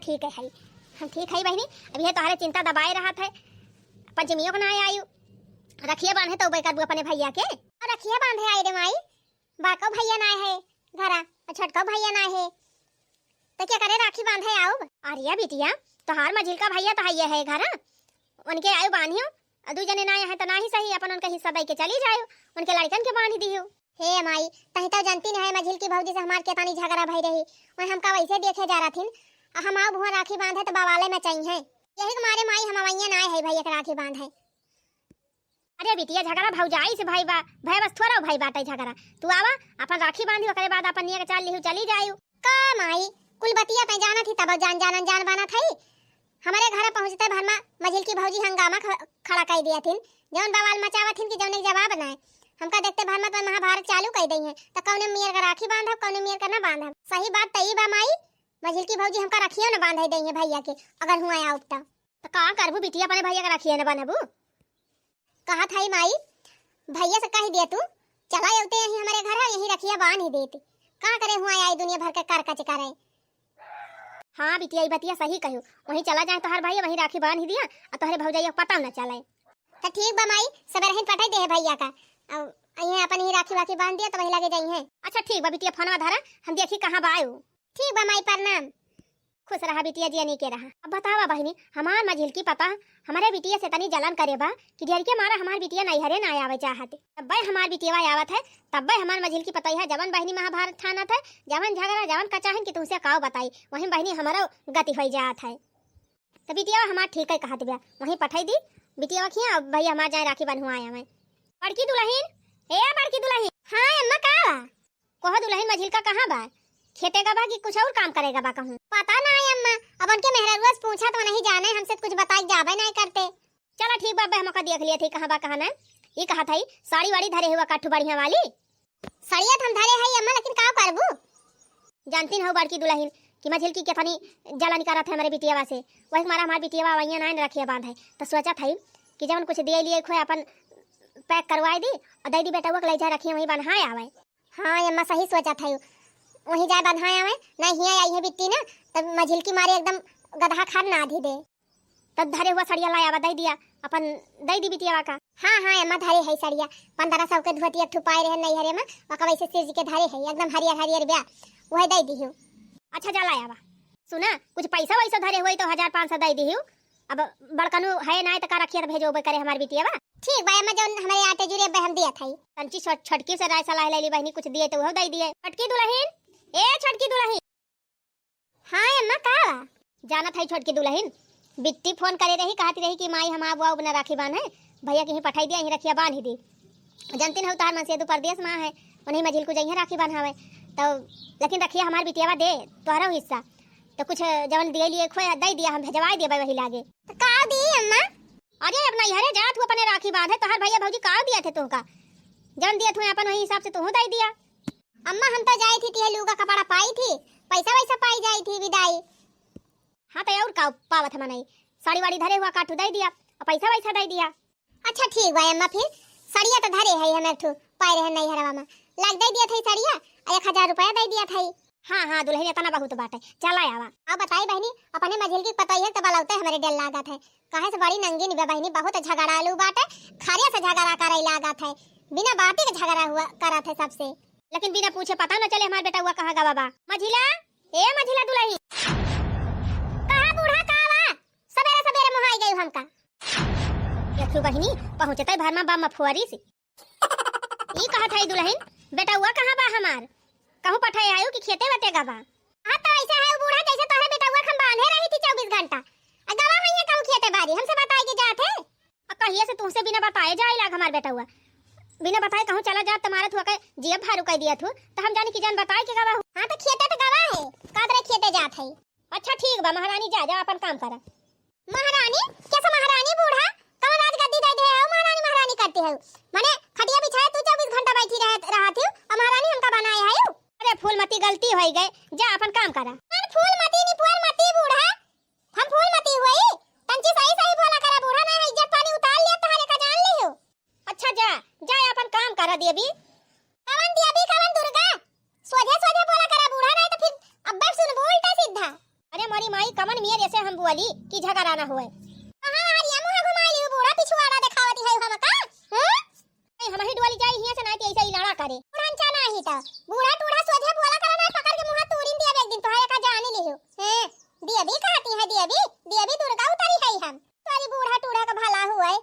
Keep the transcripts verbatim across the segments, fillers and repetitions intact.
ठीक है, है। हम ठीक है बहिनी, अब यह तोहरे चिंता दबाए रहत है। पंचमियों को ना आयु, रखिया बांधे तो उबे करबू अपने भैया के। और रखिया बांधे आई रे माई, बड़को भैया ना है घरा, और छोटको भैया ना है, तो क्या करे राखी बांधे आउब? अरे बिटिया, तोहार मझिलका भैया तो है, है घरा, उनके आयु बांधियो, और दू जने ना है तो ना ही सही, अपन उनका हिस्सा दे के चली जायो, उनके लड़कन के बांध दियो। हे माई, तही तो जानती नहीं है मझिलकी भौजी से हमार केतानी झगड़ा भई रही, वह हमका वैसे देखे जा रहा थिन, आ हम आउब हुआ राखी बांधे तो बवाले में चाहिए। यही के मारे माई हम अवैया ना है भैया के राखी बांधे। अरे बिटिया, झगड़ा भौजाई से भई बा, भई बस थोड़ा भई बाटे झगड़ा। तू आवा, अपन राखी बांधी, ओकरे बाद अपन नियर चाल लिहू, चली जायू। का माई, कुल बतिया तै जानत ही तब जान जान अनजान बनत है। हमरे घर पहुँचते भर में मझिलकी भौजी हंगामा ख-, खड़ा कर दिया थिन, जौन बवाल मचावत थिन कि जौन एक जवाब ना है। हमका देखते भर में तो महाभारत चालू कर दई है, तो कौने मियर का राखी बांधब, कौने मियर का ना बांधब। सही बात तो ई बा माई, मझिलकी भौजी हमका रखियो ना बांधे दई है भैया के, अगर हुआ आउब तो। तो का करबू बिटिया, अपने भैया के रखिया न बनबू? कहा था माई, भैया से कह दिया तू, चला अउते यहीं हमरे घर, यहीं रखिया बांध ही देती। का करे हुआ आई दुनिया भर के कर कच करे। हाँ बिटिया, ई बतिया सही कहो, वहीं चला जाए तोहर भैया, वहीं राखी बांध ही दिया, और तोहरे भौजैया के पता न चले। तो ठीक बा माई, सबेरे ही पठाई दे है भैया का, अब यहीं अपन ही राखी वाखी बांध दिया तो वहीं लगे जाई है। अच्छा ठीक बा बिटिया, फोनवा धरा, हम देखी कहाँ बा आयु। ठीक बा माई, प्रणाम। खुश रहा बिटिया, जिया नीके रहा। अब बतावा बहिनी, हमार मझिलकी पता हमरे बिटिया से तनी जलन करे बा कि डर के मारा हमार बिटिया नैहरे ना आवे चाहत। तब्बे हमार बिटिया आवत है, तब्बे हमार मझिलकी पता है, जवन बहिनी महाभारत ठानत है, जवन झगड़ा, जवन कचाहन कि तुमसे काव बताई, वहीं बहिनी हमारो गति होई जात है। तो बिटिया हमार ठीक है कहत बिया, वहीं पठाई दी बिटिया खिया, अब भैया हमार जाए राखी बंधुआ आए हमें। बड़की दुलहिन, ए बड़की दुलहिन। हाँ अम्मा, का बा? कहो दुलहिन, मझिलका कहाँ बा? खेते का बा कि कुछ और काम करेगा बा कहूँ? पता ना है अम्मा, अब उनके मेहररुआ से पूछा तो नहीं जाने, हमसे कुछ बताई जाबे नहीं करते। चला ठीक बा, अब्बे हम ओका देख लिए थे कहाँ बा कहाँ ना। ये कहा था साड़ी वाड़ी धरे हुआ काठू बढ़िया वाली। सड़िया तो हम धरे है अम्मा, लेकिन का करबू? जानती न हो बड़की दुलहिन कि मझिलकी केतनी जलन करत है हमरे बिटियावा से, वही मारा हमार बिटियावा वहीं ना रखिया बांध है। तो सोचत है कि जवन कुछ दिए लिए खोए अपन पैक करवाए दी और दे दी बेटवा के ले जा रखिया वहीं बन्हाए आवे। हाँ अम्मा, सही सोचत है, वहीं जाए बन्हाए आवे, नहीं हिया आई है बिट्टी ना, तब मझिलकी मारे एकदम गदहा खार ना आधी दे। तब धरे हुआ सड़िया लाया बा, दे दिया, अपन दे दी बिटियावा का। हाँ हाँ अम्मा, धरे है सड़िया, पन्द्रह सौ के धोती एक ठो पाए रहे नैहरे में, वका वैसे सिरज के धरे है, एकदम हरियर हरियर ब्या, वह दे दी हूँ। अच्छा जा लाया बा। सुना, कुछ पैसा वैसा धरे हुए तो हजार पाँच सौ दे दी हूँ। अब बड़कनू है ना तो का रखिया तो भेजोबे करे हमार बिटियावा। ठीक बा अम्मा, जौन हमारे आटे जुरे बे हम दिया था। तंची छोट-, छोटकी से राय सलाह ले ली बहिनी, कुछ दिए तो वो दे दिए। छोटकी दुलहिन, ए छोटकी दुलहिन। हाँ अम्मा, का बा? जानत है छोटकी दुलहिन, बिट्टी फोन करे रही, कहती रही कि माई हम आब आउब ना राखी बांधे, भैया के ही पठाई दिया, यहीं रखिया बांध ही दी। जानती न हो तोहार मनसेदू परदेस मा है, उन्हीं मझिलकू जइहें राखी बंधावे। तो लेकिन रखिया हमार बिटियावा दे, तोहरा हिस्सा। तो कुछ जवन दिए लिए खोए दे दिया, हम भेजवाए दिया वही लागे। तो का दी अम्मा? अरे अब नैहरे जात हूँ अपने राखी बांधे, तोहार भैया भौजी का दिया थे तोहका? जवन दिया थे अपन वही हिसाब से तोहू दे दिया। अम्मा हम तो जाई थी, तिहे लूगा कपड़ा पाई थी, पैसा वैसा पाई जाई थी विदाई। हाँ तो और का पावत है मनई, साड़ी वाड़ी धरे हुआ काठू दे दिया, और पैसा वैसा दे दिया। अच्छा ठीक बा अम्मा, फिर सड़िया तो धरे है हम एक ठो पाए रहे नैहरवा में, लाग दे दिया था सड़िया, और एक हजार रुपया दे दिया था। हाँ हाँ दुलहिन, इतना बहुत बात है, चला आवा। अब बताई बहिनी, अपने मझिलकी पतोहिया तो बलौते हमरे डर लागत है, काहे से बड़ी नंगिन बा बहिनी, बहुत झगड़ालू बाटे, खरिया से झगड़ा करे लागत है, बिना बाती के झगड़ा हुआ करत है सबसे। लेकिन बिना पूछे पता न चले हमार बेटवा कहाँ गवा बा। मझिला, ए मझिला दुलहिन, कहाँ बूढ़ा का बा? सबेरे सबेरे मोहाई गई हमका। देखू बहिनी, पहुँचते भर में बा मफुआरी से। ई कहत है दुलहिन, बेटवा कहाँ बा हमार? कहूँ पठाए आयु कि खेते वते गवा? हाँ तो ऐसा है बूढ़ा, जैसे तोहरे बेटवा हम बांधे रही थी चउबीस घंटा, आ गवा हुई है कहूँ खेते बारी, हमसे बताए के जात है। आ कहिए से तुमसे बिना बताए जाए लाग हमार बेटवा, बिना बताए कहूँ चला जात, तुम्हारा थुआ के जिया भारू कह दिया थू, तो हम जानी कि जान बताए के गवा हो। हाँ तो खेते तो गवा है, कादरे खेते जात है। अच्छा ठीक बा महारानी, जा जा अपन काम करा। महारानी? कैसे महारानी बूढ़ा? कौन राजगद्दी दे दे हो महारानी, महारानी करती हो? माने खटिया बिछाए तू चउबीस घंटा बैठी रह, रहा थी और महारानी हमका बनाए है? अरे फूलमती, गलती होई गए, जा अपन काम करा। अरे फूलमती नी, फूलमती बूढ़ा, हम फूलमती हुई? तंची सही सही बोला करा बूढ़ा, ना है इज्जत पानी उतार लिया तोहरे का जान ली हो। अच्छा जा, जा अपन काम करा देवी। कवन देवी, कवन दुर्गा? सोझे सोझे बोला करा बूढ़ा, नहीं तो फिर अब्बे सुनबो उल्टा सीधा। अरे मोरी माई, कवन हम बोली कि झगड़ा ना होए। कहाँ हरिया मुँह घुमाई लियो, बूढ़ा पिछुआड़ा देखावती है हमका? हम्म? नहीं, हम ही डोली जाई हियाँ से, नाहीं तो ऐसे ही लड़ा करे। पुरनचा नाहीं तो बूढ़ा टूढ़ा सोझे बोला करा ना, पकड़ के मुँह तूरिन दिया एक दिन, तोहरे का जान ही लियो। हैं? दियबी कहती है, दियबी, दियबी दुर्गा उतरी है हम। तोरी बूढ़ा टूढ़ा का भला हुए।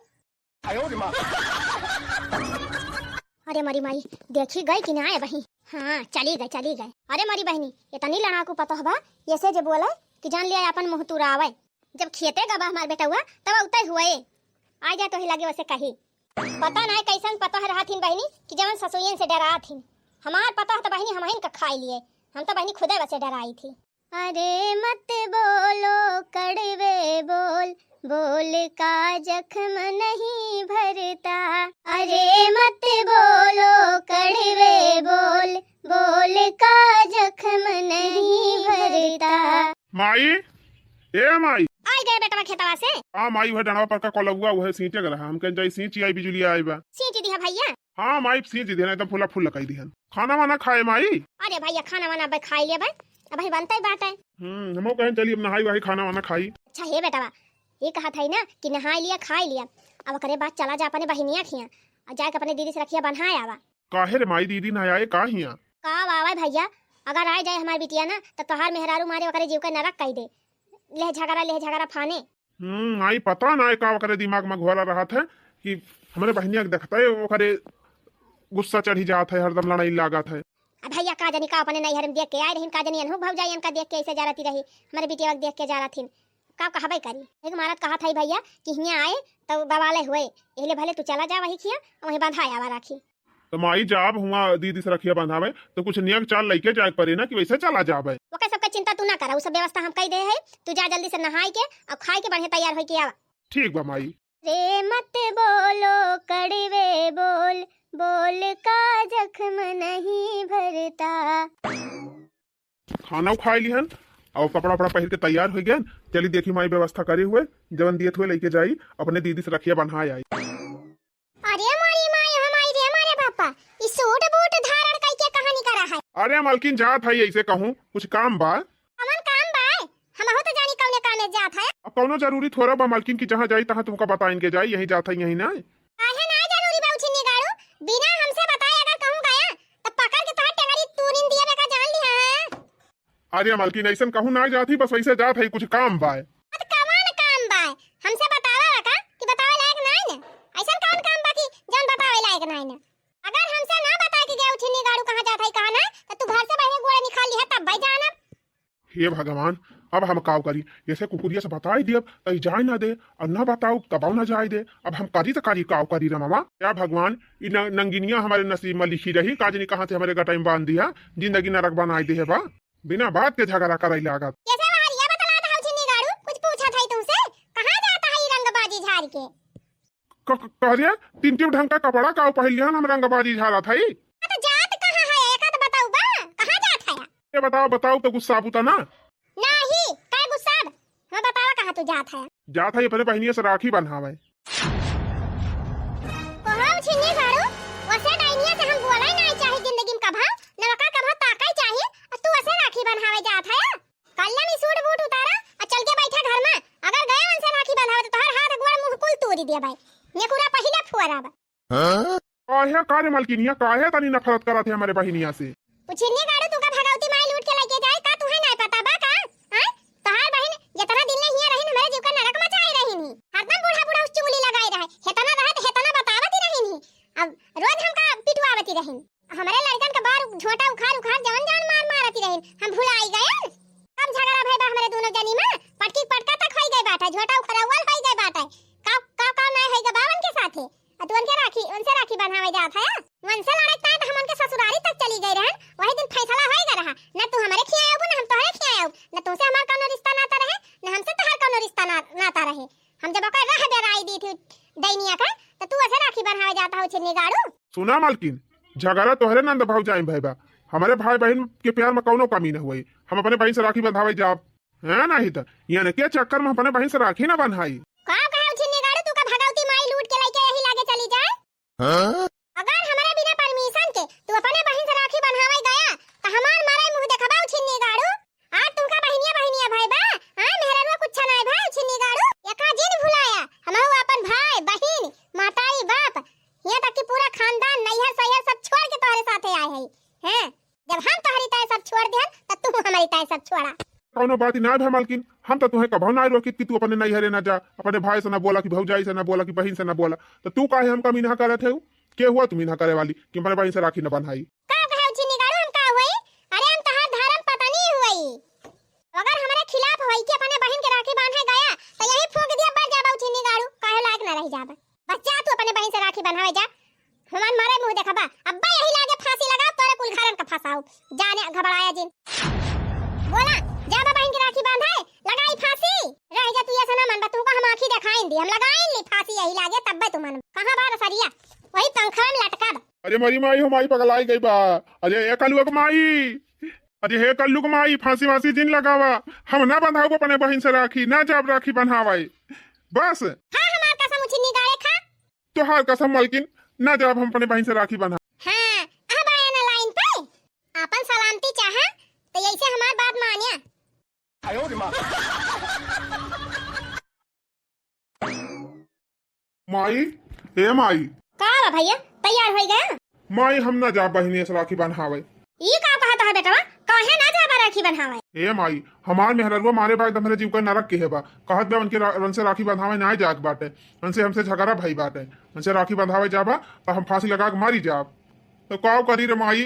अरे मरी माई, देखी गई कि ना आए बहिन? हाँ, चली गई, चली गई। अरे मरी बहिनी, इतनी लड़ाकू पतोह बा, ऐसे जे बोले कि जान लिया अपन मुँह तुरावे। जब खेते गबा हमार बेटउआ, तब उतई हुए। आ जा तोही लगे वैसे कही। पता ना कैसन पतोह रहत हिन बहिनी कि जवन ससुइयन से डरात हिन। हमार पतोह तो बहिनी हमहिन का खाई लिए। हम तो बहिनी खुदे वैसे डराई थी। अरे मत बोलो कड़वे बोल, बोल का जख्म नहीं भरता। अरे मत बोलो कड़वे बोल, बोल का जख्म नहीं भरता। माई, ए माई। आई गए बेटवा खेतवा से। हाँ माई, वह डंडवा पर का कोलौआ, वह सींचे के रहा। हम कहें जाई सींची आई, बिजुलिया आई बा। सींची दिहा भैया। हाँ माई, सींची दिहन, एकदम फुला फुल लगाई दिहन। खाना वाना खाए माई? अरे भैया, खाना वाना अब खाई लिया भाई, अब भाई बनता ही बात है। हम्म, हमहू कहें चली अब नहाई वहाई खाना वाना खाई। अच्छा हे बेटवा, ये कहा था ना कि नहाई लिया खाई लिया, अब ओकरे बाद चला जा अपने बहिनिया खिया और जाके अपने दीदी से रखिया बन्हाए आवा। काहे रे माई, दीदी ना आए का हिया? का आवे भैया, अगर आ जाए हमार बिटिया ना तो तोहार मेहरारू मारे ओकरे जीव के नरक कई दे। लेह झगड़ा, लेह झगड़ा फाने। हम्म, आई पता ना का ओकरे दिमाग में घोला रहत है कि हमरे बहिनिया के देखते ओकरे गुस्सा चढ़ी जात है, हरदम लड़ाई लागत है। अब भैया का जानी का अपने नैहर में देख के आए रहिन, का जानी अनहु भौजाई इनका देख के ऐसे जा रहती रही, हमारे बिटिया के देख के जा रहथिन। का कहबे करी, एक मारत कहा था भैया कि हियाँ आए तो बवाले हुए, एहले भले तू चला जा वही खिया, वहीं बंधाए आवा राखी। तो माई, जाब हुआ दीदी से रखिया बंधावे, तो कुछ नियम चाल लइके जाए के पड़े ना कि वैसे चला जाबे। ओकर सबके चिंता तू ना करा, उ सब व्यवस्था हम कई दे है। तू जा जल्दी से नहाई के और खाई के बढ़िया तैयार होई के आवा। ठीक बा माई। रे मत बोलो कड़वे बोल, बोल का जख्म नहीं भरता। खाना खाई लिहन और कपड़ा उपड़ा पहिर के तैयार हो गए। चली देखी माई व्यवस्था करे हुए, जवन दियत हुए लेके जाई, अपने दीदी से रखिया बन्हाए आई। अरे मोरी माई, हमारी रे मारे बापा, ई सूट बूट धारण कइके कहाँ निकरा है? अरे मलकिन जात है, ऐसे कहूँ कुछ काम बा। कमन काम बा? हमहू तो जानी कौने काम में जात है। अब कौनो जरूरी थोड़ा बा मलकिन कि जहाँ जाई तहाँ तुमका बताइन के जाई, यहीं जात है यहीं ना। काहे ना जरूरी बा उछिन्नी गाड़ू, बिना हमसे बताए अगर कहूँ गया तो पकड़ के तोहर टेंगरी तूरिन दिया बेका जान लिहा है। अरे मलकिन, ऐसन कहूँ ना जात ही, बस वैसे जात है, कुछ काम बाय। अत कवन काम बाय? हमसे बतावा का कि बतावे लायक नाय न? ऐसन कवन काम बा कि जौन बतावे लायक नाय न? अगर हमसे ना बता के गया उछिन्नी गाड़ू कहाँ जात है, कहाँ ना, तो तू घर से बहरे गोड़ निकाल लिहा, तब भाई जानब। हे भगवान, अब हम काव करी? जैसे कुकुरिया से बताई दियब, तो ई जाए ना दे, और ना बताऊ, तब ना जाए दे। अब हम करी तो करी, काव करी रे मामा? या भगवान, ई न-, नंगिनिया हमारे नसीब में लिखी रही, का जानी कहाँ से हमारे गटाई में बांध दिया, जिंदगी नरक बनाई दे है बा। बिना बात के झगड़ा कराई लागत। कैसे बाहर ये बतला था उछिन्नी गाड़ू, कुछ पूछा था तुमसे, कहाँ जाता है ये रंगबाजी झाड़ के? क-, क-, कह रहे, तीन टिप ढंग का कपड़ा का पहन लिया हम रंगबाजी झाड़ा था ई। आ तो जात कहाँ है, एक आध बताऊ बा, कहाँ जात है? ये बताओ, बताओ तो गुस्सा बुता ना। नहीं, काय गुस्सा? मैं बतावा कहाँ तू जात है? जात है अपने बहनिया से राखी बंधावे। कहो छिन्नी झाड़ू, वसे डाइनिया से हम बोला ही नहीं चाहे जिंदगी में कभा, न वका कभा ताका ही चाहे, और तू वसे राखी बंधावे जात है? कल्ला में सूट बूट उतारा, और चल के बैठा घर में। अगर गया उनसे राखी बंधावे तो तोहर हाथ गोड़ मुंह कुल तोड़ी दिया भाई। ये पूरा पहिला फुअरा बा। हाँ? काहे का रे मलकिनिया, काहे तनी नफरत करत है हमारे बहिनिया से? उछिन्नी गाड़ू तुका भगवती माई लूट के लेके जाए, का तुहे नाय पता बा का? हाँ? तोहार बहिन जितना दिन ले हियां रहिन, हमरे जीव का नरक मचाए रहिन ही। हरदम बूढ़ा बूढ़ा उस चुगली लगाए रहे, हेतना रहे तो हेतना बतावती रहिन ही। अब रोज हमका पिटवावती रहिन। हमरे लड़कन के बार झोंटा उखाड़ उखाड़ जवन जवन मार मारती रहिन, हम भुलाई गए। कब झगड़ा भई बा हमरे दोनों जनी में, पटकी पटका तक होई गए बाटे, झोंटा उखड़ौल होई गए बाटे। का, का, का नाय होई गए बावन के साथे? आ तू उनके राखी, उनसे राखी बंधावे जात है? उनसे लड़ाई ताई तो हम उनके ससुरारी तक चली गई रहन। वही दिन फैसला होई गए रहा, न तू हमारे खिया आऊ, न हम तोहरे खिया आऊ, न तुमसे हमार कौनो रिश्ता नाता रहे, न हमसे तोहार कौनो रिश्ता ना, नाता रहे। हम जब ओकर रह बेराई दी थी दैनिया का, तो तू ऐसे राखी बंधावे जाता हो छिन्नी गाड़ू। सुना मालकिन, झगड़ा तोहरे नंद भौजाई में भई बा, हमारे भाई बहन के प्यार में कौनो कमी न हुई। हम अपने बहन से राखी बंधावे जाब, हैं? नहीं तो यानी के चक्कर में अपने बहन से राखी ना बंधाई। का कहे उछिन्नी गाड़ू, तू का भगवती माई लूट के लेके यही लागे चली जाए? हाँ? अगर हमारे बिना परमिशन के तू अपने बहन से राखी बंधावे गया, तो हमार मारे मुंह देखबा उछिन्नी गाड़ू। आज तुमका बहिनिया बहिनिया भई बा, हाँ, मेहररुआ कुछ ना छोड़ा। कौनो बात ना भा मालकिन, हम तो तुहे कभो ना रोकित कि तू अपने नैहरे ना जा, अपने भाई से ना बोला, कि भौजाई से ना बोला, कि बहिन से ना बोला। तो तू काहे हमका मिनहा करत है? के हुआ तू मिनहा करे वाली कि अपने बहिन से राखी न बन्हाई? का कहे उछिन्नी गाड़ू, हम का हुई? अरे हम तहार धर्म पत्नी हुई। अगर हमरे खिलाफ होई कि अपने बहिन के राखी बांधे गया, तो यही फूंक दिया, बर जाबा उछिन्नी गाड़ू, काहे लायक ना रह जाबा। बस जा तू अपने बहिन से राखी बन्हावे जा, हमार मरे मुंह देखबा। अब्बा यही लागे फांसी लगाओ, तोरे कुल घरन का फंसाओ, जाने घबराया जिन। बोला, जाबा बहिन के राखी बांधे, लगाई फांसी। रह जा तू, ऐसा ना मनबा, तुमको हम आंखी देखाइन दी, हम लगाइन ली फांसी यही लागे, तब्बे तू मनबा। कहाँ बा रसरिया? वही पंखवा में लटका बा। अरे मरी माई हो माई, पगलाई गई बा। अरे ए कलुआ के माई, अरे हे कल्लू के माई, फांसी वांसी जिन लगावा, हम ना बंधाउब अपने बहिन से राखी, ना जाब राखी बंधावे। बस। हाँ, हमार कसम उछिन्नी गाड़े खा। तोहार कसम मालकिन, ना जाब हम अपने बहिन से राखी बंधा। हाँ, अब आया ना लाइन पे, आपन सलामती चाहा, तो यैसे हमार बात मान्या। माई, ए माई। का बा भैया, तैयार होइ गया? माई, हम ना जाब बहिनी से राखी बंधावे। ई का कहत है बेटवा, काहे ना जाबा राखी बंधावे? ए माई, हमार मेहररुआ मारे बा एकदम हमरे जीव का नरक के है बा। कहत बा उनके रा-, उनसे राखी बंधावे ना जाए के बाटे, उनसे हमसे झगड़ा भई बाटे, उनसे राखी बंधावे जाबा तो हम फांसी लगा के मारी जाब। तो का करी रे माई?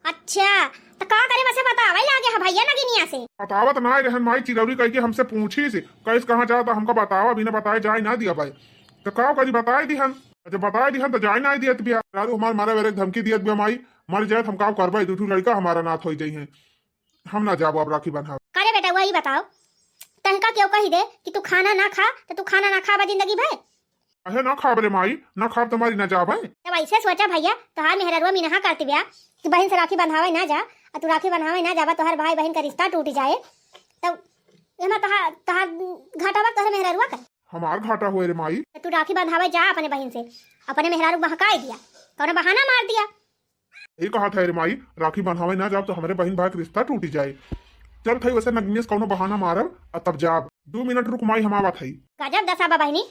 अच्छा, तो का करे, बसे बतावे लागे है भैया नगिनिया से। बतावत ना रहन माई, चिरौरी कह के हमसे पूछी से, कैस कहाँ जाता हमका बतावा, बिना बताए जाए ना दिया भाई। तो का करी, बताए दिहन, जब बताए दिहन तो जाए ना दियत बिया। रारू हमार मारे वेरे धमकी दियत बिया माई, मर जाए तो हम का करबे, दू ठू लड़का हमारा नाथ हो जाई हैं, हम ना जाबो अब राखी बंधावे। करे बेटा, वही बताओ, तहका क्यों कही दे कि तू खाना ना खा, तो तू खाना ना खाबा जिंदगी भर? अहे ना खाब रे माई, ना खाब तो मारी ना जाब है। जब ऐसे सोचा भैया, तोहार मेहररुआ मिनहा करती ब्या कि बहिन से राखी बंधावे ना जा, और तू राखी बंधावे ना जाबा, तोहार भाई बहिन का रिश्ता टूट जाए, तब एमा तोहार, तोहार घाटा बा तोहरे मेहररुआ का। हमार घाटा होए रे माई। तो तू राखी बंधावे जा अपने बहिन से, अपने मेहरारू बहकाए दिया, कौनो बहाना मार दिया। यही कहा था रे माई, राखी बंधावे ना जाब तो हमरे बहिन भाई के रिश्ता टूट जाए। चल थई वैसे नगनेश कौनो बहाना मारब, आ तब जाब। दू मिनट रुक माई, हम आवत हई। गजब दशा बा बहिनी,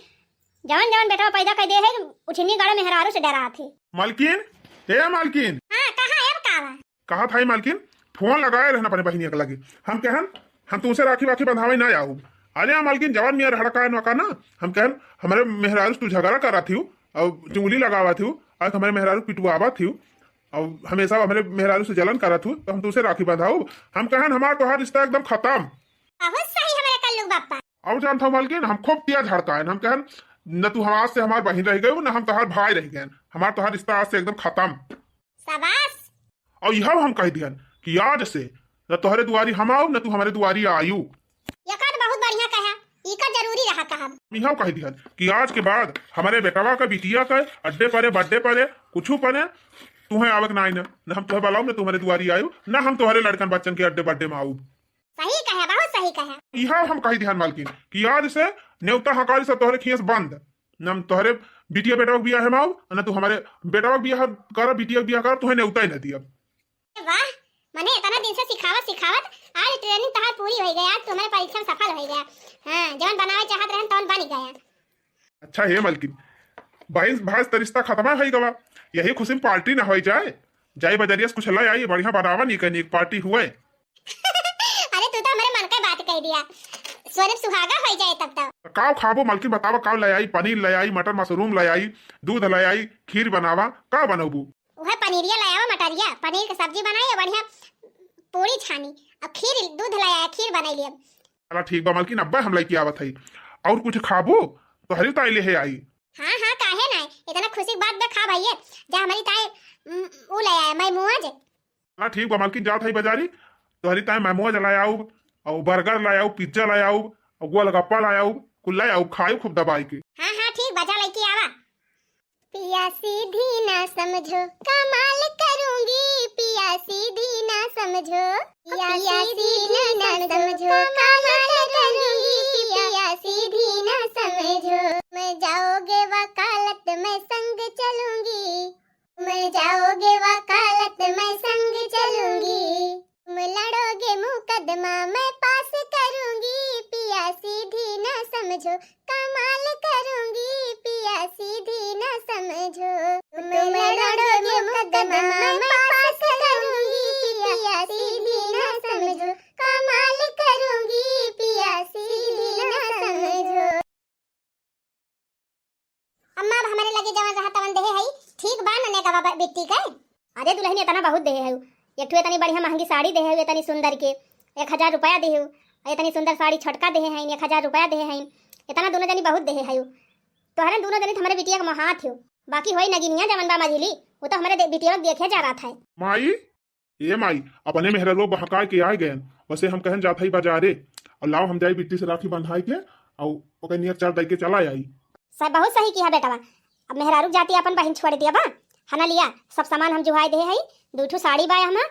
जवन जवन बेटवा पैदा कर दे है, उछिन्नी गाड़े मेहरारू से डरात है। मालकिन, ए मालकिन। हाँ, कहा है, का बा? कहा था मालकिन, फोन लगाए रहन अपने बहिनिया के लगे। हम कहन, हम तुमसे राखी वाखी बंधावे ना आऊ। अरे हाँ मालकिन, जवान मियाँ हड़काए नौका ना, हम कहन, हमरे मेहरारू से तू झगड़ा करा थिउ, और चुंगली लगावा थिउ, और हमरे मेहरारू पिटवावा थिउ, और हमेशा हमरे मेहरारू से जलन करा थिउ, तो हम तुमसे राखी बंधाऊ। हम कहन, हमार तोहार रिश्ता एकदम खत्म। बहुत सही हमरे कल्लू बापा। और जानत हो मालकिन, हम खूब तेज हड़काएन, हम कहन, न तू हम आज से हमार बहिन रह गयू, न हम तोहार भाई रह गयन, हमार तोहार रिश्ता आज से एकदम खत्म। शाबाश। और यह हम कह दियन कि आज से न तोहरे दुआरी हम आऊ, न तू हमरे दुआरी आयू। यका तो बहुत बढ़िया कहा, इका जरूरी रहा कहब। हम यह कह दियन कि आज के बाद हमरे बेटवा का बिटिया का अड्डे परे, बड्डे परे, कुछू परे, तुहे आवक नाई न, न हम तोहे बुलाऊ, न तू हमरे दुआरी आयू, न हम तोहरे लड़कन बच्चन के अड्डे बड्डे में आऊ। सही कहे, बहुत सही कहे। इहा हम कही दिहन मालकिन कि आज से नेवता हकारी सब तोहरे खियस बंद। न हम तोहरे बिटिया बेटवा के बियाह में आऊ, न तू हमरे बेटवा के बियाह कर, बिटिया के बियाह कर, तुहे नेवता ही न दियब। वाह, मने इतना दिन से सिखावत सिखावत आज ट्रेनिंग तोहार पूरी होइ गया, आज तू हमरे परीक्षा में सफल होइ गया। हाँ, जवन बनावे चाहत रहन तवन बन गया। अच्छा हे मालकिन, बहिन भाई से रिश्ता खत्म होइ गवा, यही खुशी में पार्टी ना होइ जाए। जाई बजरिया से कुछ ले आई, बढ़िया बनावा नी कहीं एक पार्टी हुए। अरे तू तो हमरे मन के बात कह दिया, सोने पे सुहागा होइ जाए तब तो। काव खाबो मालकिन, बतावा काव ले आई, पनीर ले आई, मटर मशरूम ले आई, दूध ले आई, खीर बनावा, का बनौबू? वह पनीरिया ले आवा, मटरिया, पनीर के सब्जी बनाई और बढ़िया पूरी छानी, और खीर दूध ले आया, खीर बनाई लिया। चला ठीक बा मालकिन, अब्बा हम लेके आवत हई। और कुछ खाबू? तोहरी ताई ले है आई। हाँ, हाँ, काहे ना? इतना खुशी के बात बा, खा भैया, जा हमरी ताई, उम, ऊ ले आया, मैं मुआ जे। चला ठीक बा मालकिन, जात हई बाजारी, तोहरी ताई मैं मुआ ले आऊब, और बर्गर ले आऊब, पिज्जा ले आऊब, और गोलगप्पा ले आऊब, कुल ले आऊब, खाई खूब दबाई के। हाँ, हाँ, ठीक बा, जा लेके आवा। पिया सीधी ना समझो, कमाल करूंगी, पिया सीधी ना समझो, पिया सीधी ना समझो, कमाल करूंगी, पिया सीधी ना समझो। मैं जाओगे वकालत, मैं संग चलूंगी, मैं जाओगे वकालत, मैं संग चलूंगी। तुम लड़ोगे मुकदमा, मैं पास करूंगी, पिया सीधी ना समझो, कमाल करूंगी, पिया सीधी ना समझो। तुम लड़ोगे मुकदमा, मैं पास करूंगी, पिया सीधी ना समझो, कमाल ठीक बा नने का बाबा बिट्टी के? अरे दुलहिन, एतना बहुत देहे हउ। एक ठो एतनी बढ़िया महंगी साड़ी देहे हउ, एतनी सुंदर के एक हजार रुपया देहे हउ। एतनी सुंदर साड़ी छोटका देहे हइन, एक हजार रुपया देहे हइन। एतना दुनो जनी बहुत देहे हउ। तोहरे दुनो जनी त हमरे बिटिया के मोहात हउ। बाकी होई नगिनिया जवन बा मझिली, उ त हमरे दे-, बिटिया के देखे जा रहत है। माई, ए माई, अपने मेहररुआ बहकाए के आए गएन। वसे हम कहन जात हई बाजारे, अउर लाओ हम जाई बिट्टी से राखी बंधाए के, अउर ओके नियर चार दई के चला आई। सब बहुत सही किहा बेटवा। अब मेहरारू जाति अपन बहिन छोड़ दिया बा। हना लिया, सब सामान हम जुहाए देहे हई। दुइ ठो साड़ी बा हमा,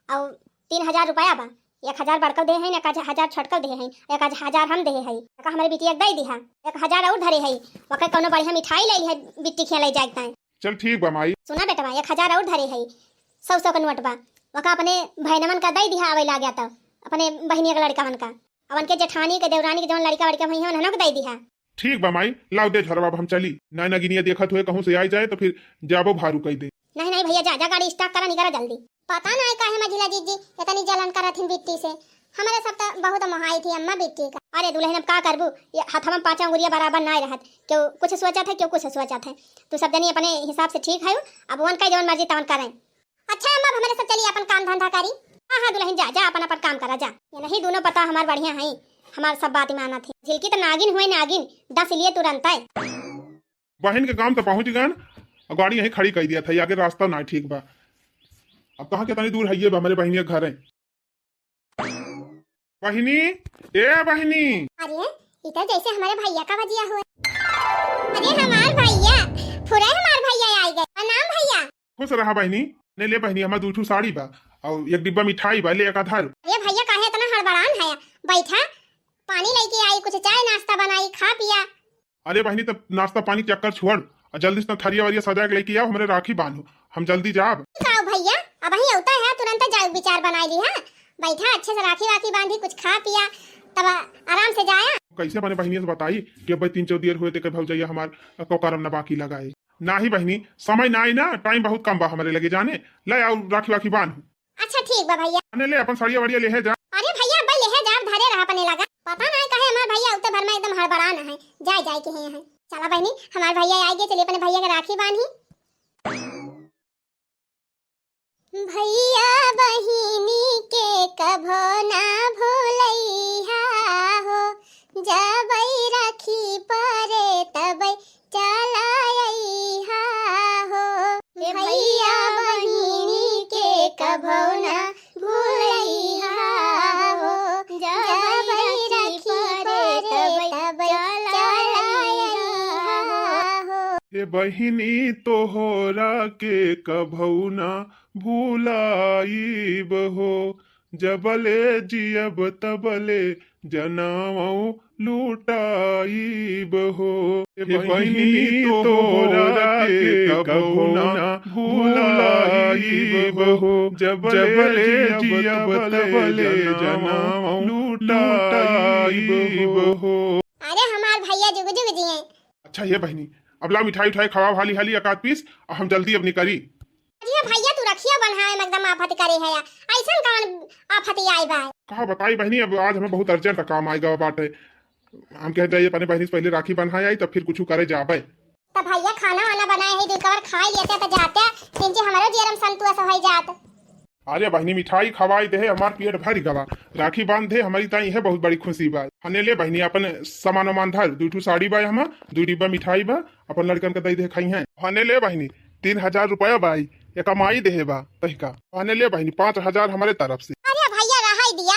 अउर तीन हजार रुपया बा। एक हजार बड़कव देहे हई, एक हजार छोटकव देहे हई, एक हजार हम देहे हई। का हमरे बिटिया के दई दिहा, एक हजार अउर धरे हई। ओके कउनो बढ़िया मिठाई लइ लिहा बिट्टी खिया लइ जाए के ताई। चल ठीक बा माई। सुना बेटवा, एक हजार अउर धरे हई, सौ सौ के नोट बा, ओका अपने बहनवन का दई दिहा, आवे लाग गया तब अपने बहिनिया के लड़िकवन का, अब उनके जेठानी के, देवरानी के जवन लड़िका वड़िका भई हैं, उन्हनों के दई दिहा। ठीक बा माई, लाओ दे झरवा, अब हम चली। ना नगिनिया देखत हुए कहूँ से आई जाए तो फिर जाबो भारू कई दे। नहीं नहीं भइया, जा जा, गाड़ी start करा, निकरा जल्दी। पता नहीं काहे मझिला जीजी एतनी जलन करत हिन बिट्टी से। हमरे सब त बहुत मोहाई थी अम्मा बिट्टी का। अरे दुलहिन, अब का करबू, ये हथवा में पाँचों अंगुरिया बराबर नाय रहत, केहू कुछ सोचत है, केहू कुछ सोचत है। तू सब जनी अपने हिसाब से ठीक है, अब वन का जवन मर्जी तवन करें। अच्छा अम्मा, अब हमरे सब चली अपन काम धंधा करी। हाँ हाँ दुलहिन, जा जा, अपन अपन काम करा जा। ये नहीं दुनो पता हमार बढ़िया है, हमार सब बात मानत है। झिलकी त नागिन हुए नागिन, डस लिए तुरंत है। बहिन के काम त पहुँच गएन, गाड़ी यहीं खड़ी कइ दिया था, आगे रास्ता ना ठीक बा। अब कहाँ के तनी दूर है ये बा, हमरे बहिनी के घर है। बहिनी, ए बहिनी। अरे, ई त जैसे हमरे भइया का बजिया हुए। अरे हमार भइया, फुरे हमार भइया आइ गए। प्रणाम भइया। खुश रहा बहिनी। ने ले बहिनी, हमार दुइ ठो साड़ी बा अउर एक डिब्बा मिठाई बा, ले एक आधा। अरे भइया, काहे एतना हड़बड़ान है? बैठा, पानी लइके आई, कुछ चाय नाश्ता बनाई, खा पिया। अरे बहिनी, तब नाश्ता पानी के चक्कर छोड़, अउर जल्दी से थरिया वरिया सजा के लइके आओ, हमरे राखी बांधो, हम जल्दी जाब। का भइया, अबहीं अउता है, तुरंत जाए विचार बनाई लिहा। बैठा, अच्छे से राखी वाखी बांधी, कुछ खा पिया, तब आराम से जाया। कैसे अपने बहिनिया से बताई कि अब तीन चार देर हुए ते कहे भौजैया हमार को करम ना बाकी लगाए। नाही बहिनी, समय नाही ना, time बहुत कम बा हमरे लगे जाने। ले आओ राखी वाखी बांध। अच्छा ठीक बा भइया। अने ले अपन सड़िया वड़िया लेहे जा। अरे भइया, अब्बे लेहे जा, धरे रहा अपने लगा। पता नाही काहे हमार भइया उते भर में एकदम हड़बड़ान है, जाए जाए के हैं। चला बहिनी, हमार भइया आइ गए, चलिए अपने भइया के राखी बांधी। भइया बहिनी के कभो ना भूलइहा हो, जबइ राखी परे तबइ चला अइहा हो। ए भइया बहिनी के कभो ना भूलइहा हो, जबइ राखी परे तबइ चला अइहा हो। ए बहिनी तोहरा के कभो ना भुलाइब हो, जबले जियब तबले जनमउ लुटाइब हो। हे बहिनी तोहरा के कबहु ना भुलाइब हो, जबले जियब तबले जनमउ लुटाइब हो। अरे हमार भइया जुग जुग जिए। अच्छा हे बहिनी, अब ला मिठाई उठाई खवाव हाली हाली एक आध piece, अउर हम जल्दी अब निकरी। अरे भइया, तू रखिया बन्हाए में एकदम आफत करे है, अइसन कवन आफत आई बा? का बताई बहिनी, अब आज हमें बहुत urgent काम आइ गवा बाटे। हम कहे जाइए अपने बहिनी से पहिले राखी बन्हाए आई, तब फिर कुछ करे जाबे। त भइया खाना वाना बनाए है, दुइ कवर खाइ लेते त जाते, तिनचे हमरो जियरम संतोष होइ जात। अरे बहिनी, मिठाई खवाई देहे, हमार पेट भरि गवा। राखी बांध दे, हमरी ताई इहे बहुत बड़ी खुशी बा। हने ले बहिनी, अपन सामान वामान धर, दुइ ठो साड़ी बा हमा, दुइ डिब्बा मिठाई बा, अपन लड़कन के दइ दे, खइहें। हने ले बहिनी, तीन हजार रुपया बा, ई एका माई देहे बा तहिका। हने ले बहिनी, पाँच हजार हमरे तरफ से। अरे भइया, रहाई दिया,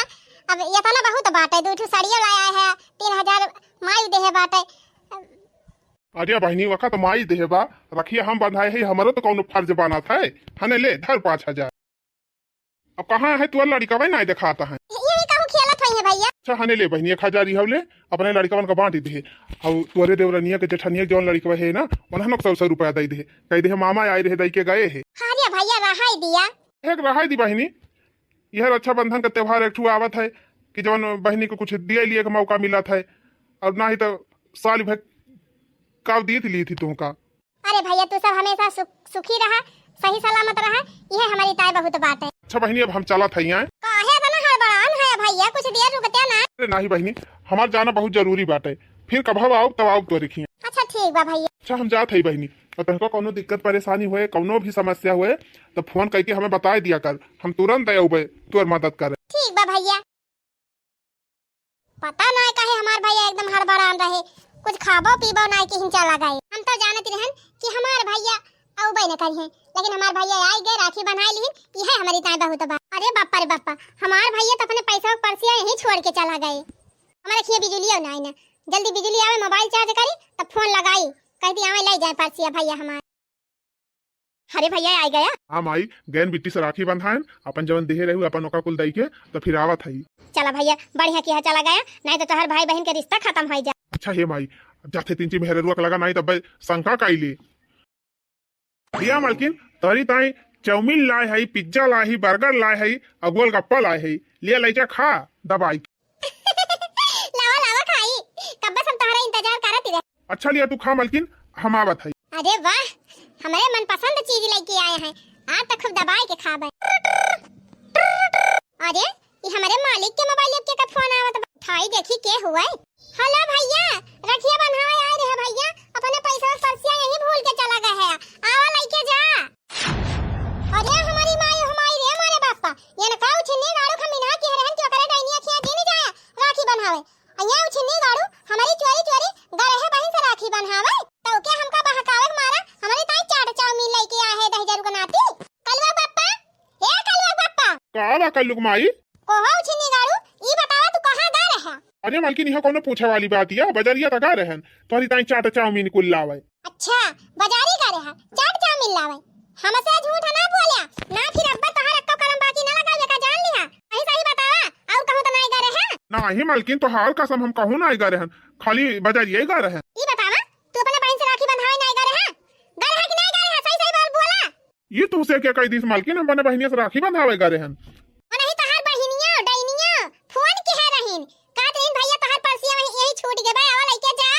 अब एतना बहुत बाटे, दुइ ठो साड़ियो लाया है, तीन हजार माई देहे बाटे। अरे बहिनी, वका तो माई देहे बा, रखिया हम बंधाए है, हमरो तो कौनो फर्ज बनत है। हने ले, धर पाँच हजार। अब कहाँ है तुअर लड़िकवे, नाहीं देखात है। यही कहूँ खेलत होइहे भइया। अच्छा, हने ले बहिनी, एक हजार इहव ले, अपने लड़िकवन का बाँटि देहे। अउ तुअरे देवरनिया के जेठनिया के जौन लड़िकवा है ना, उन्हन के सौ सौ रुपया दइ देहे। कहि देहे मामा आए रहे, दइ के गए है। हाँ रे भइया, रहाई दिया। एक रहाई दी बहिनी, यह रक्षाबंधन का त्योहार एक ठो आवत है कि जौन बहिनी को कुछ दिए लिए के मौका मिलत है, अउर नाहीं तो साल भर का दीत ली थी तुमका। अरे भइया, तू सब हमेशा सुख, सुखी रहा, सही सलामत रहा, इहे हमरी ताई बहुत बात है। अच्छा बहिनी, अब हम चलत हई। काहे इतना हड़बड़ान है भइया, कुछ देर रुकते ना। अरे नाहीं बहिनी, हमार जाना बहुत जरूरी बाटे, फिर कब आउब तब आउब तोरे खियाँ। अच्छा ठीक। ठीक बा भैया। अच्छा, हम जात हई बहिनी, और तोहका कौनो दिक्कत परेशानी होए, कौनो भी समस्या होए, तो फोन करके हमें बताए दिया कर, हम तुरंत अउबे तोर मदद करे। ठीक बा भैया। पता नाय काहे हमार भैया एकदम हड़बड़ान रहे, कुछ खाबो पीबो नाय कि हिंचा लगाए। हम तो जानत रहन कि हमार भैया अउबे न करिहें, लेकिन हमार भैया आई गए, राखी बन्हाई लिहिन, यह हमरी ताई बहुत बा। अरे बापा रे बापा, हमार भैया तो अपने पैसा के परसिया यहीं छोड़ के चला गए। हमारे खिया बिजुलियो नाय ना, जल्दी बिजुली आवे, मोबाइल चार्ज करी, तब फोन लगाई, कह दी आवे ले जाए परसिया भैया हमार। अरे भैया, आई गया। हाँ माई, गैन बिट्टी से राखी बंधाएन, अपन जवन देहे रहू, अपन ओका कुल दई के, तो फिर आवत हई। चला भैया, बढ़िया किहा चला गया, नाहीं तो तोहर भाई बहिन के रिश्ता खतम होइ जा। अच्छा हे माई, अब जाथे तिनची मेहररुआ के लगा, नाहीं तब शंका काई ले। भैया मालकिन, तोहरी ताई चाउमीन लाए हई, पिज्जा लाए हई, बर्गर लाए हई, अउ गोलगप्पा लाए हई, लिया लइजा खा दबाई। लावा, लावा खाई, कब्बे से हम तोहरा इंतजार करत ही रहे। अच्छा लिया तू खा मालकिन, हम आवत हई। अरे वाह, हमरे मनपसंद चीज लइके आए हैं, आज तो खूब दबाई के खाबे। अरे, ई हमरे मालिक के मोबाइल के का फोन आवत बा। उठाई देखी के हुए। हेलो भैया, रखिया बन्हावे आए रहे भैया, अपने पैसा और परसिया यहीं भूल के चला गए है, आवा लइके जा। अरे हमारी माई, हमारी रे मारे बापा, ये न का उछिन्नी गाड़ू खमिना के रहन के ओकरे डाइनिया खिया दिन जाया राखी बन्हावे। अइया उछिन्नी गाड़ू, हमरी चोरी चोरी गरहे बहिन से राखी बन्हावे, तो के हमका बहकावे के मारा हमरी ताई चाट चाउमीन लइके आए है दहिजरू के नाती। कलुआ बापा, ए कलुआ बापा। का बा कल्लू के माई? कोहो उछिन्नी गाड़ू, ई बतावा तू कहाँ गा रहा? अरे मालकिन, इहाँ कौनो पूछे वाली बात या, बजरिया त गा रहन, तोहरी ताई चाट चाउमीन कुल लावे। अच्छा, बजारी गा रहा, चाट चाउमीन लावे। हमसे झूठ ना बोल्या, ना फिर अब्बा तोहार अक्को करम बाकी ना लगावे का जान लिहा। सही सही बतावा, और कहूँ तो नाई गा रहा? नाही मालकिन, तोहार कसम हम कहूँ नाई गा रहन, खाली बजरिया ही गा रहन। ई बतावा, तू अपने बहिन से राखी बंधावे नाई गा रहा? गा रहा कि नाई गा रहा? सही सही बोल, बोला। ई तुहसे के कही दिस मालकिन, हम अपने बहिनिया से राखी बंधावे गा रहन। ओ नहीं, तोहार बहिनिया, डैनिया, फोन किहे रहिन। कहत रहिन, "भैया, तोहार परसिया वहीं, यहीं छूट गए बा, आवा लइके जा।"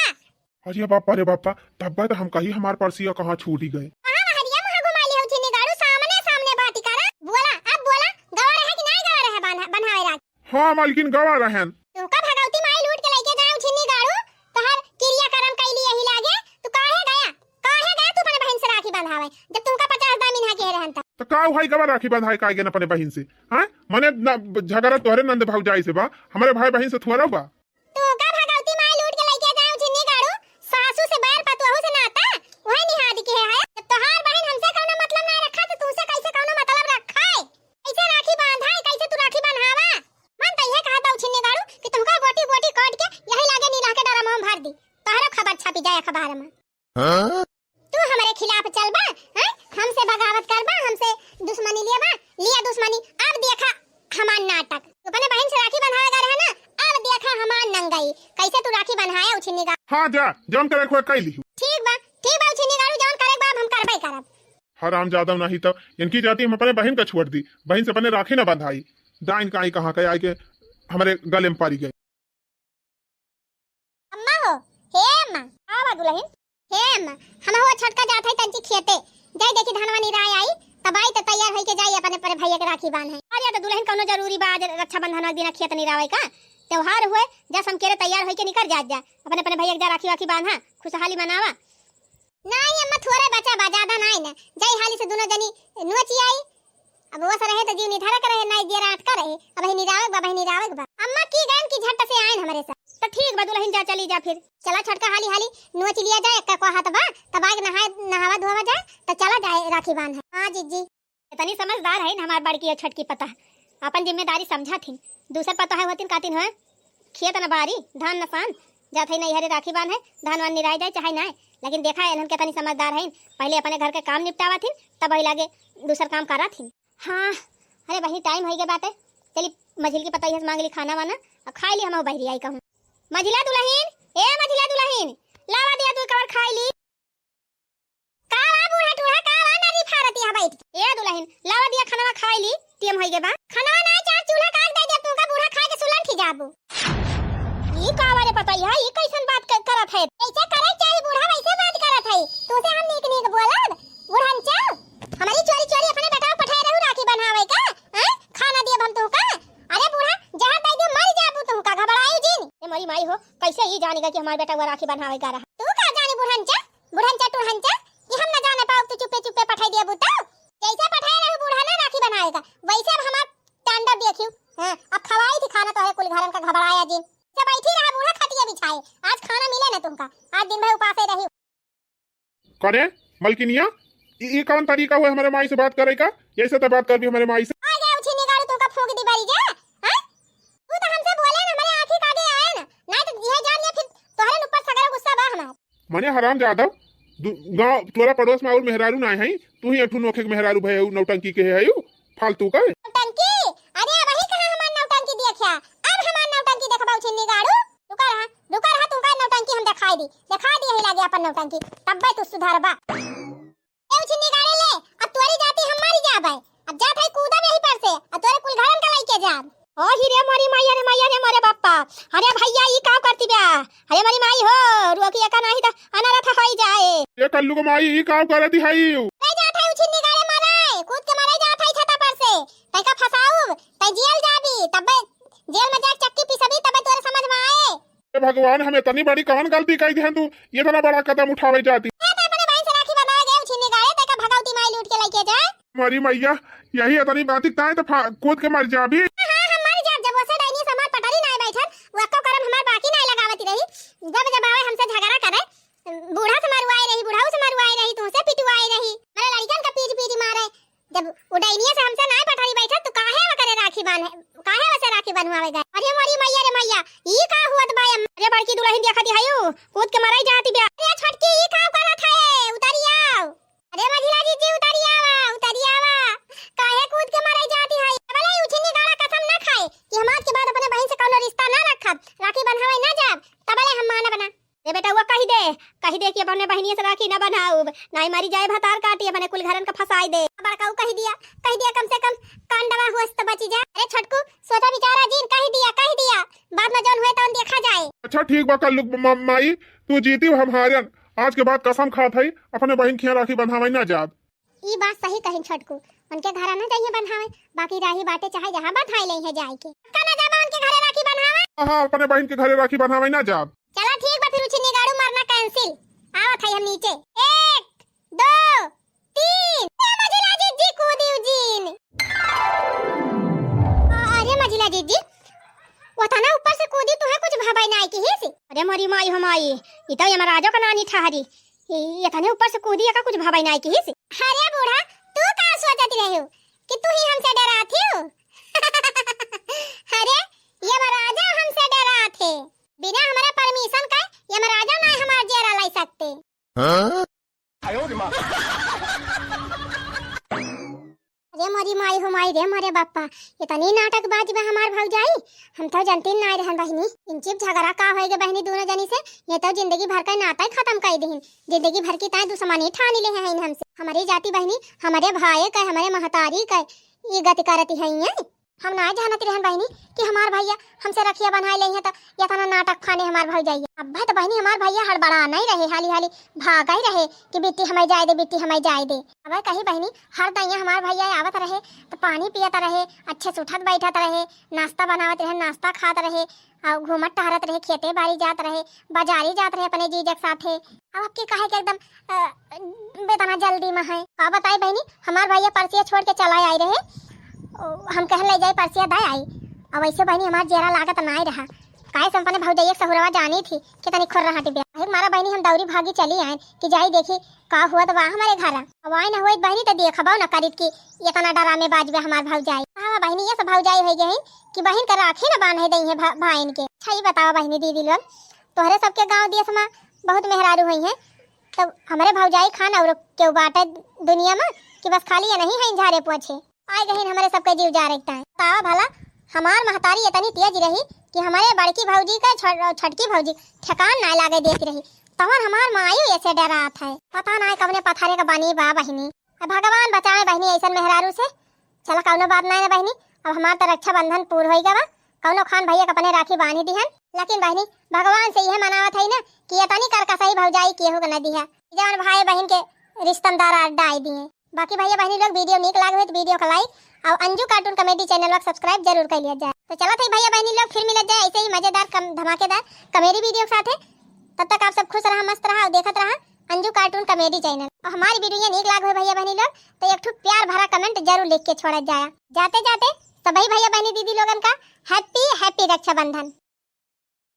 अरे बापा रे बापा, तब्बे तो हम कही हमार परसिया कहाँ छूट गए। कहाँ बहरिया मुँह घुमा लिया उछिन्नी गाड़ू, सामने सामने बात करा। बोला, अब बोला, गवा रहा कि नाई गवा रहा बन्हा-, बन्हावे राखी? हाँ मालकिन, गवा रहन। तू का भगवती माई लूट के लइके जाए उछिन्नी गाड़ू, तोहार किरिया करम कैली यही लागे, तू काहे गया? काहे गया तू अपने बहिन से राखी बंधावे, जब तुमका पचास दामिन हा के रहन त? तो का भाई गवा राखी बंधाए का आगे न अपने बहिन से? हाँ? मने न झगड़ा तोहरे नंद भौजाई से बा, हमरे भाई बहिन से थोड़ा बा। तू का भगवती माई लूट के लइके जाए उछिन्नी गाड़ू, सासू से बैर पतोहू से नाता, वही निहाद के है। जब तोहार बहिन हमसे कौनो मतलब ना रखा तो तुमसे कैसे कौनो मतलब रखा है? कैसे राखी बांधा है, कैसे तू राखी बंधावा? मन तो यह कहा था उछिन्नी गाड़ू कि तुमका बोटी बोटी काट के यही लागे नीला के डरम में भर दी, तोहरो खबर छपी जाए अखबार में। हाँ? तू हमरे खिलाफ चलबा, हैं? हमसे बगावत करबा, हमसे दुश्मनी लेबा, लिया दुश्मनी, अब देखा हमार नाटक। तू अपने बहिन से राखी बंधावे गा रहा ना, अब देखा हमार नंगई, कैसे तू राखी बंधाया उछिन्नी गा। हाँ जा, जौन करे खोए कई लिहू। ठीक बा, ठीक बा उछिन्नी गाड़ू, जौन करे बा हम करबे करब। हराम जादव नहीं तो इनकी जाति हम अपने बहिन का छोड़ दी, बहिन से अपने राखी ना बंधाई। डाइन काई कहाँ के आए के हमरे गले में पड़ी गए। अम्मा हो, हे अम्मा। का बा दुलहिन? हे अम्मा, हम हो छोटका जात है तंची खेते, जाई देखी धनवा निराय आई, तब आई त तैयार होई के जाई अपने पर भैया के राखी बांधे। अरे तो दुलहिन कौनो जरूरी बा आज रक्षाबंधन के दिन खेत निरावे का? त्योहार हुए, जा समकेरे तैयार होई के निकर जात जा, अपने अपने भैया के जा राखी वाखी बांधा, खुशहाली मनावा। नाई अम्मा, थोड़े बचा बा, ज्यादा नाई ना। जाई हाली से दोनों जनी नोची आई। अब वो सा रहे तो जीव निधरक रहे, नाई दिया रात का रहे। अब ही निरावक बा, अब ही निरावक बा। अम्मा की गयन की झट से आयन हमरे साथ। तो ठीक बा दुलहिन, जा चली जा फिर। चला छोटका हाली हाली नोच लिया जाए, एक्का को हाथ बा, तब आग नहाए, नहावा धोवा जाए, तो चला जाए राखी बांध है। हाँ जीजी। इतनी समझदार है ना हमार बड़की और छोटकी पतोह, अपन जिम्मेदारी समझा थी। दूसर पतोह होतिन कातिन हो, खेत न बारी, धान न सान, जात है नैहरे राखी बांधे, धान वान निराई जाए चाहे ना, लेकिन देखा इन्हन के तनी समझदार है, पहले अपने घर के काम निपटावा थी, तब वही लागे दूसर काम करा थी। हाँ, अरे बहिनी टाइम हो गया बाटे, चली मझिल की पतोहिया से मांग ली खाना वाना, अब खाई ली हम बहरी आई कहूँ। मझिला दुलहिन, ए मझिला दुलहिन, लावा दिया तू कवर खाई ली। का बा बूढ़ा टूढ़ा, का बा नारी फारत यहाँ बैठ के? ए दुलहिन, लावा दिया खानवा खाई ली, टेम होई गे बा। खानवा ना चार चूल्हा काट दे दे, तू का बूढ़ा खाए के सुलन खी जाबू। ई का बा रे पतोहिया, ई कैसन बात क-, करत है? ऐसे करे चाही बूढ़ा, वैसे बात करत है। तू से हम नीक नीक बोलब? बुढ़न चल, हमारी चोरी चोरी अपने बेटा पठाए रहू राखी बन्हावे का? हैं? खाना दिए हम तू का? अरे बूढ़ा, जहर दे दे, मर जाबू तू का, घबरायू जिन। ए मोरी माई हो, कैसे ई जानेगा कि हमार बेटा वो राखी बन्हावे का रहा? तू का जाने बुढ़न चल, पठाई दिया बुता, जैसे पठाए रहे बूढ़ा ना राखी बनाए का, वैसे अब हमार तांडव देखियो। हाँ, अब खवाई थी खाना तोहरे कुल घरन का घबराया जिन। से बैठी रहा बूढ़ा खटिया बिछाए, आज खाना मिले ना तुमका, आज दिन भर उपासे रही। करे मलकिनिया, ई, ई कौन तरीका हुआ हमरे माई से बात करे का? ऐसे तो बात करबी हमरे माई से? आ गया उछिन्नी गाड़ू, तुमका फूंक दी बारी जा, हाँ? तू तो हमसे बोले ना, हमरे आँखी के आगे आए ना, नहीं तो यह जान लिया फिर तोहरे ऊपर सगरा गुस्सा बा हमार। मने हराम जादव, दु-, गाँव तोरा पड़ोस में और मेहरारू ना है, तू ही अठू नोखे के मेहरारू भय हऊ, नौटंकी के है हऊ, फालतू का। नौटंकी? अरे अबही कहाँ हमार नौटंकी देखा, अब हमार नौटंकी देखबा उछिन्नी गाड़ू। रुका रहा, रुका रहा, तुमका नौटंकी हम दिखाई दी, दिखाई दी यही लागे अपन नौटंकी, तब्बे तू सुधरबा। ए उछिन्नी गाड़े ले, अब तोरी जाती हम मरी जाबे, अब जात है कूदब यही पर से, अब तोरे कुल घरन का लइके जाब। ओ ही रे मोरी माई, अरे माई, अरे मोरे बापा, अरे भैया ई का करती बा, अरे मोरी माई हो, रोकिया का नाही त अनरथ होई जाए। ए कल्लू के माई, ई का करती है यू? ले जात है उछिन्नी गाड़े मरे, कूद के मरे जात है छता पर से, तैका फसाऊ, तै जेल जाबी, तब्बे जेल में जाके चक्की पिसबी, तब्बे तोरे समझ में आए। हे भगवान, हम इतनी बड़ी कौन गलती कई दिहन तू, इतना बड़ा कदम उठावे जाती। ए, ते अपने बहिन से राखी बंधावे गए, उछिन्नी गाड़े, तेका भगवती माई लूट के लइके जाए। मरी मैया, यही इतनी बात ताए तो फा-, कूद के मर जाबी। हाँ, हाँ, हम मर जाब, जब वसे डाइनी से हमार पटरी नाय बैठल, वो अक्को करम हमार बाकी नाय लगावत रही। जब जब आवे हमसे झगड़ा करे, बूढ़ा से मरुआए रही, बुढ़ऊ से मरुआए रही, तुमसे पिटुआए रही, मेरे लड़कन का पीट पीट मारे। जब उडैनिया से हमसे नाय पटरी बैठत, तो काहे वकरे राखी बांधे, काहे वसे राखी बंधवावे गए? अरे मोरी मैया रे मैया, ई का हुअत बा अम्मा? अरे बड़की दुलहिन देखत ही हयू, कूद के मरई जाती बा। अरे छोटकी, ई का करत है? उतरी आओ। अरे मझिला जीजी, उतरी आवा, उतरी आवा। काहे कूद के मरई जाती है? बोले उछिन्नी गाड़ा कसम ना खाए कि हम आज के बाद अपने बहिन से कौनो रिश्ता ना रखब, राखी बंधावे ना जाब, तबले हम मानब ना। रे बेटउआ, कहि दे, कहि दे कि अपने बहिनिया से राखी न बन्हाउब, नाहीं मरि जाए भतार काटी, अपने कुल घरन का फँसाइ दे। बड़कऊ कहि दिया, कहि दिया, कम से कम कांडवा हुअस त बचि जा। अरे छोटकू, सोचा विचारा जिन, कहि दिया, कहि दिया, बाद में जौन हुए तौन देखा जाए। अच्छा ठीक बा कल्लू म-, माई, तू जीतिउ हम हारन, आज के बाद कसम खात हई, अपने बहिन खियाँ राखी बंधावइ ना जाब। ई बात सही कहिन छोटकू, उनके घरा न जइहें बन्हावे, बाकी राही बाटे चाहे जहाँ बन्हाइ लइहें जाइके। पक्का न जाबा उनके घरे राखी बन्हावे? हाँ, हाँ, अपने बहिन के घरे राखी बन्हावे ना जाब। चला ठीक बा, फिर उछिन्नी गाड़ू मरना cancel। आवत हई हम नीचे। एक, दो, तीन। ए मझिला जीजी, कूदिउ जिन। अरे मझिला जीजी, ओतना ऊपर से कूदी तुहे कुछ भबइ नाइ किहिस? अरे मोरी माई हो माई, ई तो यमराजो का नानी ठहरी। ई एतने ऊपर से कूदी, एका कुछ भबइ नाइ किहिस। अरे बूढ़ा, तू का सोचत रहिउ कि तू ही हमसे डरात हिउ? अरे, यमराजा हमसे डरात है। बिना हमरा permission का यमराजा ना हमार जेरा लाई सकते। हाँ? अरे मोरी माई हो माई रे मोरे बाप्पा, इतनी नाटकबाज बा हमार भौजाई, हम तो जनती नाय रहन बहिनी। इनचिप झगड़ा का होएगे बहिनी दूनो जनी से, ये तो जिंदगी भर का नाता ही खतम कर दीन, जिंदगी भर की ताय दुश्मनी ठानी ले हैं हमसे। हमारी जाति बहिनी, हमारे भाई का, हमारे महतारी का, ये गति करती है ये। हम नाय जानत रहन बहिनी कि हमार भैया हमसे रखिया बन्हाए लेइहें त यतना नाटक फाने हमार भौजाइया। अब्बे त बहिनी हमार भैया हड़बड़ा नहीं रहे, हाली हाली भागइ रहे कि बिट्टी हमइ जाए दे, बिट्टी हमइ जाए दे। अबे कही बहिनी, हर दइया हमार भैया आवत रहे त पानी पियत रहे, अच्छे से उठत बैठत रहे, नाश्ता बनावत रहे, नाश्ता खात रहे, अउ घूमत टहरत रहे, खेते बारी जात रहे, बाजारी जात रहे अपने जीजा के साथे। अब अबकी काहे के एकदम, अ, बेतना जल्दी में है। का बताई बहिनी, हमार भैया परसिया छोड़ के चला आए रहे। ओ, हम कहन ले जाई परसिया दे आई। अब वैसे बहिनी हमार जेरा लागत नाय रहा। काहे से हम अपने भौजैया के सहुरवा जानी थी, कितनी खुर्रहटी बिया। काहे मारा बहिनी हम दौरी भागी चली आए कि जाई देखी का हुआ तो बा हमारे घर। अब आए ना हुई बहिनी तो देखबो ना करीत कि इतना डरामेबाज बा हमार भौजाई। हाँ बहिनी, ये सब भौजाई होइ गई कि बहिन का राखी ना बांधे दई है भा-, भाइन के। अच्छा ये बताओ बहिनी दीदी लोग, तोहरे सबके गाँव देश में बहुत मेहरारू हुई हैं, तब हमरे भौजाई खान और केहू बाटे दुनिया में कि बस खाली ये नहीं है झारे पोछे। आए गहिन हमरे सबके जीव जारे के ताईं। बतावा भला, हमार महतारी इतनी तेज रही कि हमरे बड़की भौजी का छ-, छोटकी भौजी ठेकान ना लागे देती रही, तवन हमार मायू ऐसे डरात है। पता ना कवने पथरे का बनी बा बहिनी। अब भगवान बचावे बहिनी ऐसन मेहरारू से। चला कौनो बात नाय ना बहिनी, अब हमार तो रक्षाबंधन पूर होई गवा, कौनो खान भैया के अपने राखी बांधी दिहन। लेकिन बहिनी, भगवान से यह मनावत है ना कि ये तनी कर कसई भौजाई केहू के न दिहा, जवन भाई बहिन के रिश्तेदार आर डाई दिए। बाकी भैया बहिनी लोग video नीक लागे हुई तो video का like और अंजू cartoon comedy channel का subscribe जरूर कर लिया जाए। तो चलत है भैया बहिनी लोग, फिर मिलत जाए ऐसे ही मजेदार कम, धमाकेदार comedy video के साथे। तब तक आप सब खुश रहा, मस्त रहा और देखत रहा अंजू cartoon comedy channel। और हमारी video नीक लाग हो भैया बहनी लोग, तो एक ठो प्यार भरा comment जरूर लिख के छोड़ा जाया। जाते जाते सभी भैया बहनी दीदी लोगन का happy happy रक्षाबंधन।